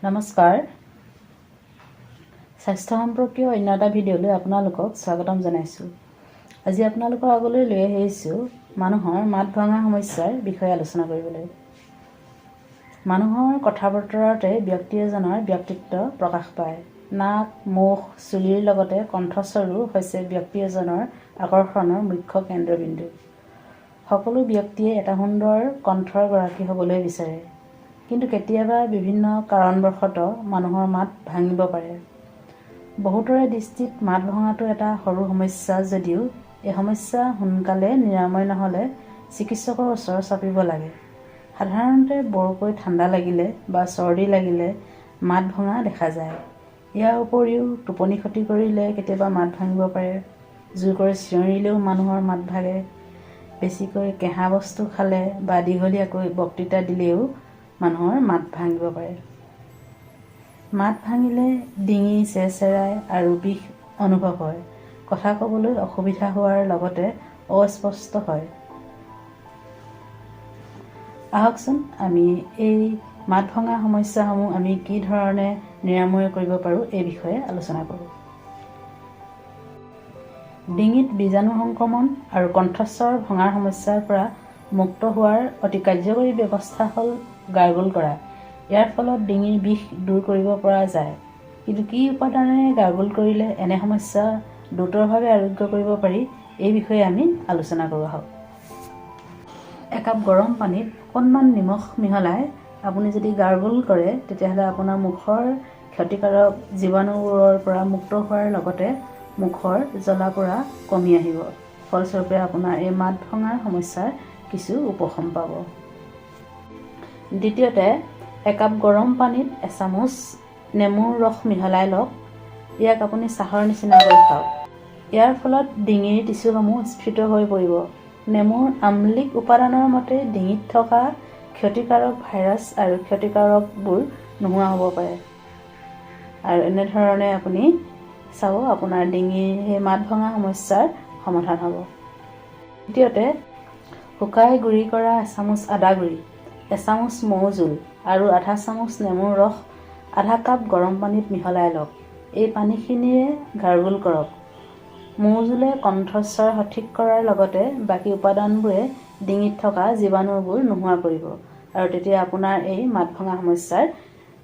নমস্কাৰ, স্বাস্থ্য সম্পৰ্কীয় অন্য এটা ভিডিঅ'লৈ আপোনালোকক স্বাগতম জনাইছোঁ। আজি আপোনালোকৰ আগলৈ লৈ আহিছোঁ মানুহৰ মাত ভঙা সমস্যাৰ বিষয়ে আলোচনা কৰিবলৈ। মানুহৰ কথা বতৰাতে ব্যক্তি এজনৰ ব্যক্তিত্ব প্ৰকাশ পায়। নাক, মুখ, চুলিৰ লগতে কণ্ঠস্বৰো হৈছে ব্যক্তি এজনৰ আকৰ্ষণৰ মুখ্য কেন্দ্ৰবিন্দু। সকলো ব্যক্তিয়ে এটা সুন্দৰ কণ্ঠৰ গৰাকী হ'বলৈ বিচাৰে। কিন্তু কেতিয়াবা বিভিন্ন কাৰণবশতঃ মানুহৰ মাত ভাঙিব পাৰে। বহুতৰে দৃষ্টিত মাত ভঙাটো এটা সৰু সমস্যা যদিও এই সমস্যা সোনকালে নিৰাময় নহ'লে চিকিৎসকৰ ওচৰ চাপিব লাগে। সাধাৰণতে বৰকৈ ঠাণ্ডা লাগিলে বা চৰ্দি লাগিলে মাত ভঙা দেখা যায়। ইয়াৰ উপৰিও টোপনি ক্ষতি কৰিলে কেতিয়াবা মাত ভাঙিব পাৰে। জোৰকৈ চিঞৰিলেও মানুহৰ মাত ভাগে। বেছিকৈ কেঁহা বস্তু খালে বা দীঘলীয়াকৈ বক্তৃতা দিলেও মানুহৰ মাত ভাঙিব পাৰে। মাত ভাঙিলে ডিঙি চেৰচেৰাই আৰু বিষ অনুভৱ হয়। কথা ক'বলৈ অসুবিধা হোৱাৰ লগতে অস্পষ্ট হয়। আহকচোন, আমি এই মাত ভঙা সমস্যাসমূহ আমি কি ধৰণে নিৰাময় কৰিব পাৰোঁ, এই বিষয়ে আলোচনা কৰোঁ। ডিঙিত বীজাণু সংক্ৰমণ আৰু কণ্ঠস্বৰ ভঙাৰ সমস্যাৰ পৰা মুক্ত হোৱাৰ অতি কাৰ্যকৰী ব্যৱস্থা হ'ল গাৰ্গল কৰা। ইয়াৰ ফলত ডিঙিৰ বিষ দূৰ কৰিব পৰা যায়। কিন্তু কি উপাদানেৰে গাৰ্গল কৰিলে এনে সমস্যা দ্ৰুতভাৱে আৰোগ্য কৰিব পাৰি, এই বিষয়ে আমি আলোচনা কৰোঁ আহক। একাপ গৰম পানীত অকণমান নিমখ মিহলাই আপুনি যদি গাৰ্গল কৰে, তেতিয়াহ'লে আপোনাৰ মুখৰ ক্ষতিকাৰক জীৱাণুবোৰৰ পৰা মুক্ত হোৱাৰ লগতে মুখৰ জ্বলা পোৰা কমি আহিব। ফলস্বৰূপে আপোনাৰ এই মাত ভঙাৰ সমস্যাৰ কিছু উপশম পাব। দ্বিতীয়তে, একাপ গৰম পানীত এচামুচ নেমুৰ ৰস মিহলাই লওক। ইয়াক আপুনি চাহৰ নিচিনাকৈ খাওক। ইয়াৰ ফলত ডিঙিৰ টিচুসমূহ স্ফীত হৈ পৰিব। নেমুৰ আম্লিক উপাদানৰ মতে ডিঙিত থকা ক্ষতিকাৰক ভাইৰাছ আৰু ক্ষতিকাৰকবোৰ নোহোৱা হ'ব পাৰে। আৰু এনেধৰণে আপুনি চাব, আপোনাৰ ডিঙিৰ সেই মাত ভঙা সমস্যাৰ সমাধান হ'ব। তৃতীয়তে, শুকাই গুড়ি কৰা এচামুচ আদা গুড়ি, এচামুচ মৌজোল আৰু আধা চামুচ নেমুৰ ৰস আধা কাপ গৰম পানীত মিহলাই লওক। এই পানীখিনিৰে গাৰ্গল কৰক। মৌজোলে কণ্ঠস্বৰ সঠিক কৰাৰ লগতে বাকী উপাদানবোৰে ডিঙিত থকা জীৱাণুবোৰ নোহোৱা কৰিব আৰু তেতিয়া আপোনাৰ এই মাত ভঙা সমস্যাৰ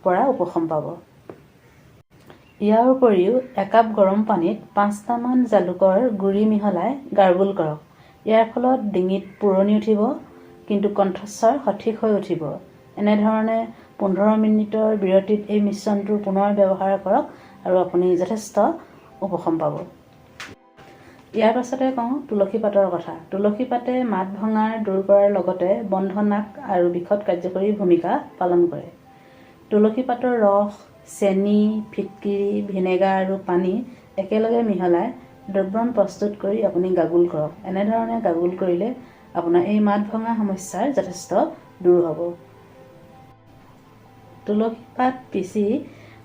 পৰা উপশম পাব। ইয়াৰ উপৰিও একাপ গৰম পানীত 5টামান জালুকৰ গুড়ি মিহলাই গাৰ্গল কৰক। ইয়াৰ ফলত ডিঙিত পোৰণি উঠিব, কিন্তু কণ্ঠস্বৰ সঠিক হৈ উঠিব। এনেধৰণে 15 মিনিটৰ বিৰতিত এই মিশ্ৰণটো পুনৰ ব্যৱহাৰ কৰক আৰু আপুনি যথেষ্ট উপশম পাব। ইয়াৰ পাছতে কওঁ তুলসী পাতৰ কথা। তুলসী পাতে মাত ভঙাৰ দূৰ কৰাৰ লগতে বন্ধ নাক আৰু বিষত কাৰ্যকৰী ভূমিকা পালন কৰে। তুলসী পাতৰ ৰস, চেনি, ফিটকিৰি, ভিনেগাৰ আৰু পানী একেলগে মিহলাই দ্ৰৱণ প্ৰস্তুত কৰি আপুনি গাৰ্গল কৰক। এনেধৰণে গাৰ্গল কৰিলে আপোনাৰ এই মাত ভঙা সমস্যাৰ যথেষ্ট দূৰ হ'ব। তুলসী পাত পিচি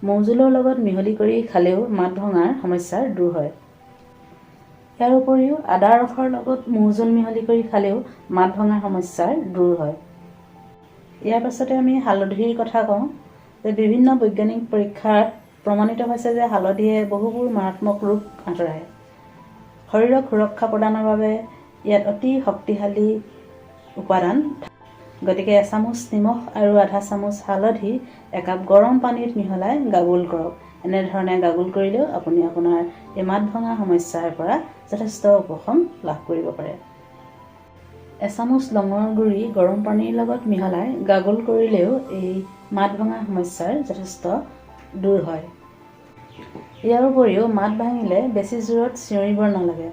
মৌজোলৰ লগত মিহলি কৰি খালেও মাত ভঙাৰ সমস্যাৰ দূৰ হয়। ইয়াৰ উপৰিও আদা ৰসৰ লগত মৌজোল মিহলি কৰি খালেও মাত ভঙাৰ সমস্যাৰ দূৰ হয়। ইয়াৰ পাছতে আমি হালধিৰ কথা কওঁ যে বিভিন্ন বৈজ্ঞানিক পৰীক্ষাত প্ৰমাণিত হৈছে যে হালধিয়ে বহুবোৰ মাৰাত্মক ৰোগ আঁতৰায়। শৰীৰক সুৰক্ষা প্ৰদানৰ বাবে ইয়াত অতি শক্তিশালী উপাদান। গতিকে এচামুচ নিমখ আৰু আধা চামুচ হালধি একাপ গৰম পানীত মিহলাই গাৰ্গল কৰক। এনেধৰণে গাৰ্গল কৰিলেও আপুনি আপোনাৰ এই মাত ভঙা সমস্যাৰ পৰা যথেষ্ট উপশম লাভ কৰিব পাৰে। এচামুচ লঙৰ গুড়ি গৰম পানীৰ লগত মিহলাই গাৰ্গল কৰিলেও এই মাত ভঙা সমস্যাৰ যথেষ্ট দূৰ হয়। ইয়াৰ উপৰিও মাত ভাঙিলে বেছি জোৰত চিঞৰিব নালাগে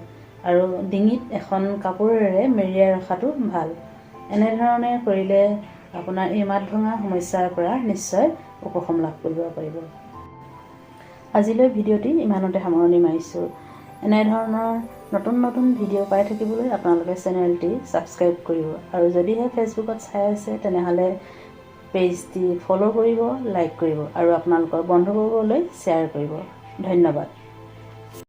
আৰু ডিঙিত এখন কাপোৰেৰে মেৰিয়াই ৰখাটো ভাল। এনেধৰণে কৰিলে আপোনাৰ এই মাত ভঙা সমস্যাৰ পৰা নিশ্চয় উপশম লাভ কৰিব পাৰিব। আজিলৈ ভিডিঅ'টি ইমানতে সামৰণি মাৰিছোঁ। এনেধৰণৰ নতুন নতুন ভিডিঅ' পাই থাকিবলৈ আপোনালোকে চেনেলটি ছাবস্ক্ৰাইব কৰিব আৰু যদিহে ফেচবুকত চাই আছে, তেনেহ'লে পেজটি ফ'ল' কৰিব, লাইক কৰিব আৰু আপোনালোকৰ বন্ধুবৰ্গলৈ শ্বেয়াৰ কৰিব। ধন্যবাদ।